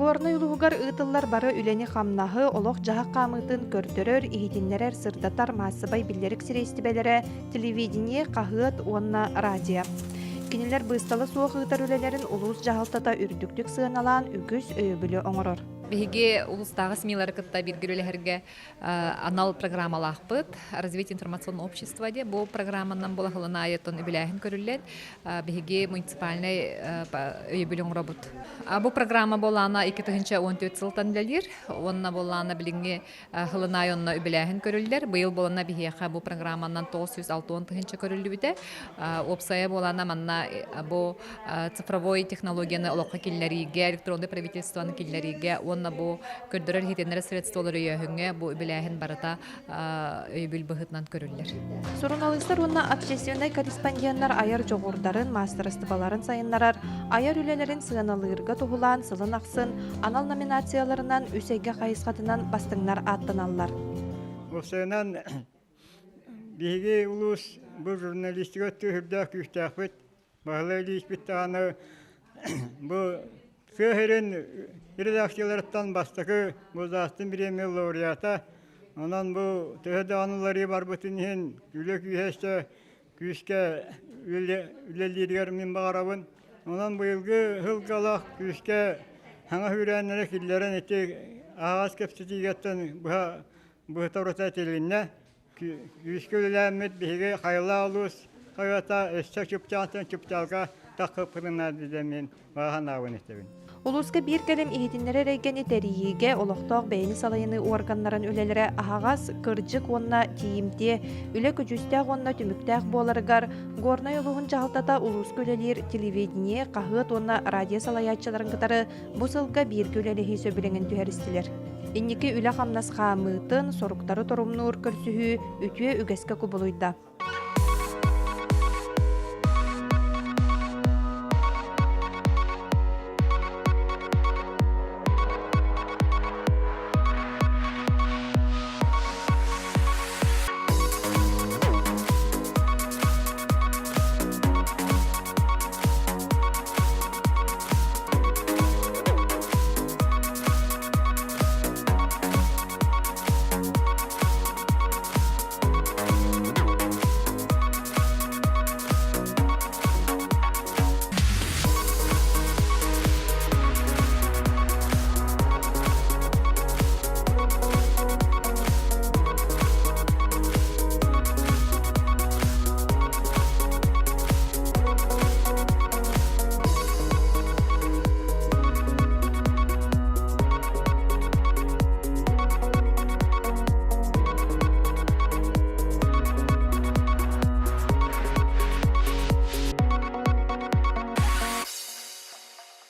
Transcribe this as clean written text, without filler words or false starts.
Горнай улууһугар ыытыллар бары үлэни-хамнаһы, олох-дьаһах хаамыытын көрдөрөр, иһитиннэрэр, сырдатар маассабай биллэрик сириэстибэлэрэ, телевидение, хаһыат уонна радио. Кинилэр быыстала суох ыытар үлэлэрин улуус дьаһалтата үрдүктүк сыаналаан үгүс өйөбүлү оҥорор. Биһиги улуустааҕы СМИ-лары кытта бииргэ үлэлэһэргэ анал программалаахпыт «Развитие информационного общества» диэн. Бу программанан була аайы үбүлээһин көрүллэн, биһиги муниципальнай өйөбүл оҥоробут. Бу программа буолаана 2014 сылтан үлэлиир. Уонна буолаана билиҥҥи сылын аайы онно үбүлээһин көрүллэр. Быйыл буолана биһиэхэ бу программанан 960 тыһыынча көрүллүбүтэ. Уопсайа буолаана манна бу цифровой технологияны олоххо киллэриигэ, электронный правительствоны киллэриигэ уонна бу көрдөрөр иһитиннэрэр средстволары өйөөһүҥҥэ бу үбүлээһин барыта өйөбүл быһыытынан көрүллэр. Суруналыыстар уонна общественнай корреспонденнар айар дьоҕурдарын, маастарыстыбаларын сайыннарар, айар үлэлэрин сыаналыырга туһулаан сылын ахсын анал номинацияларынан үс эйгэ хайысхатынан бастыҥнар ааттаналлар. Уопсайынан биһиги улуус бу журналистика өттүгэр күүстээхпит. Баһылай Ильичпит даҕаны бу тыа сирин редакцияларыттан бастакы Государственный бириэмийэ лауреата. Онон бу төһө даҕаны уларыйыы барбытын иһин үлэ күүһэ өссө күүскэ үлэлииригэр мин баҕарабын. Онон быйылгы сылга күүскэ саҥа сүүрээннэри киллэрэн ити аһаҕас кэпсэтиигэттэн быһа быһыта этилиннэ. Күүскэ үлэлээммит биһиги Хайалаах улуус хаһыата өссө чыпчаалтан чыпчаалга таххыппытына диэн баҕа санаабын этэбин. Улууска биир кэлим иһитиннэрэр эйгэни тэрийиигэ олохтоох бэйэни салайыныы уорганнарын үлэлэрэ аһаҕас, кырдьык уонна тиийимтиэ, үлэ көдьүүстээх уонна түмүктээх буоларыгар Горнай улууһун дьаһалтата улууска үлэлиир телевидение, хаһыат уонна радио салайааччыларын кытары бу сылга бииргэ үлэлэһии сөбүлэҥин түһэристилэр. Инники үлэ-хамнас хаамыытын, соруктары торумнуур көрсүһүү үтүө үгэскэ кубулуйда.